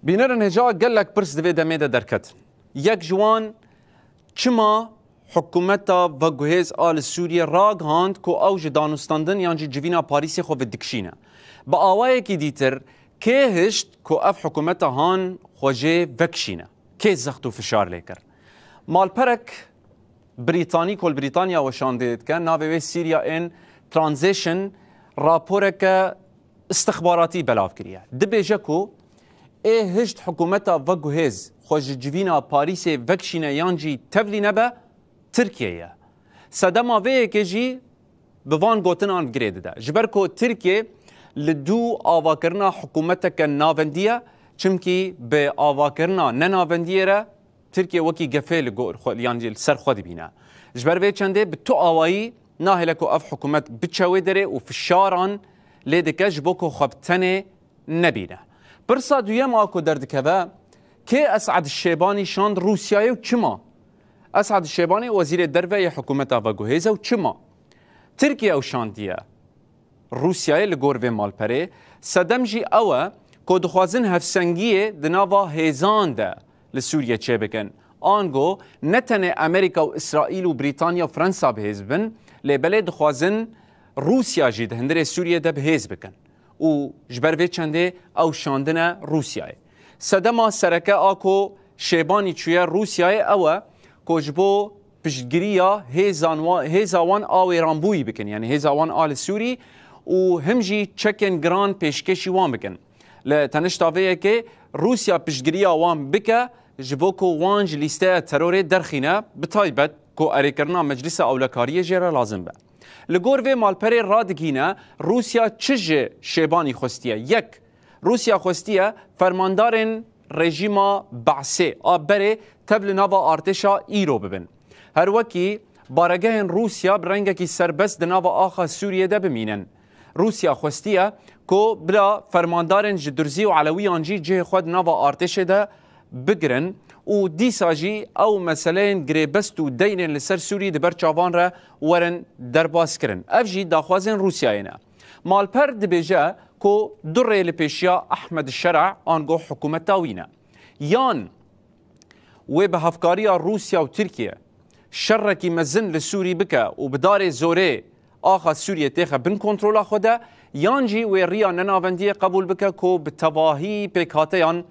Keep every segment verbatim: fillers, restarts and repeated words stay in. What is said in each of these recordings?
Bînerin hêja gelek pirs di vê demê de derket. Yek ji wan, çima hikûmeta veguhêz a li Sûriyê ragihand ku ew ji danûstandin yan jî civîna Parîsê xwe vedikişîne? Bi awayekî dîtir, kê hişt ku ev hikûmeta han xwe jê vekişîne? Kê zext û fişar lê kir? Malperek Brîtanî ku li Brîtanya weşandê dike, navê wê Syria in Transition, raporeke istixbaratî belav kiriye. Dibêje ku ê hişt hikûmeta veguhêz xwe ji civîna Parîsê vekişîne yan jî tevlî nebe, Tirkiye ye. Sedema vê yekê jî bi van gotinan girê dide. Ji ber ku Tirkiye li dû avakirina hikûmeteke navendî ye, çimkî bi avakirina nenavendiyê re Tirkiye wekî gefê li gor xwe, yan jî li ser xwe dibîne. Ji ber vê çendê bi tu awayî nahêle ku ev hikûmet biçe wê derê û fişaran lê dike ji bo ku xwe bi tenê nebîne. Pirsa duyem a ku derdikeve, kê Esad Şêbanî şand Rûsyayê û çima? Esad Şêbanî wezîrê derve yê hikûmeta veguhêz e û çima? Tirkiye ew şandiye Rûsyayê li gor vê malperê. Sedem jî ew e ku dixwazin hevsengiyê di nava hêzan de li Sûriyê çêbikin. Ango ne tenê Amerîka û Îsraîl û Brîtanya û Fransa bi hêz bibin, lê belê dixwazin Rûsya jî di hundirê Sûriyê de bi hêz bikin. Û ji ber vê çendê ew şandine Rûsyayê. Sedema sereke a ku Şêbanî çûye Rûsyayê ew e ku ji bo piştgiriya hêzan wa-, hêza wan a wêranbûyî bikin, yanî hêza wan a li Sûrî, û him jî çekên giran pêşkêşî wan bikin. Li tenişta vê yekê Rûsya piştgiriya wan bike ji bo ku wan ji lîsteya terorê derxîne, bi taybet ku erêkirina Meclisa Ewlekariyê jê re lazim be. Li gor vê malperê radigihîne, Rûsya çi ji Şêbanî xwestiye? Yek, Rûsya xwestiye fermandarên rejîma Be'sê a berê tev li nava artêşa îro bibin. Her wekî baregehên Rûsya bi rengekî serbest di nava axa Sûriyê de bimînin. Rûsya xwestiye ku bila fermandarên ji Durzî û Elewiyan jî cihê xwe di nava artêşê de bigirin û dîsa jî ew meseleyên girêbest û deynên li ser Sûrî di ber çavan re werin derbas kirin. Ev jî daxwazên Rûsyayê ne. Malper dibêje ku du rê li pêşiya Ehmed Şera ango hikûmeta wî ne. Yan wê bi hevkariya Rûsya û Tirkiye şerrekî mezin li Sûrî bike û bi darê zorê axa Sûriyê têxe bin kontrola xwe de, yan jî wê riya nenavendiyê qebûl bike ku bi tevahî pêkhateyan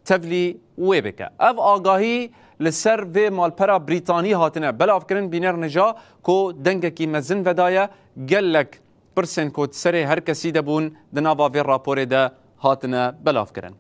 tevlî wê bike. Ev agahî li ser vê malpera Brîtanî hatine belavkirin, bîner nija ku dengekî mezin vedaye, gelek pirsên ku di serê her kesî de bûn di nava vê raporê de hatine belavkirin.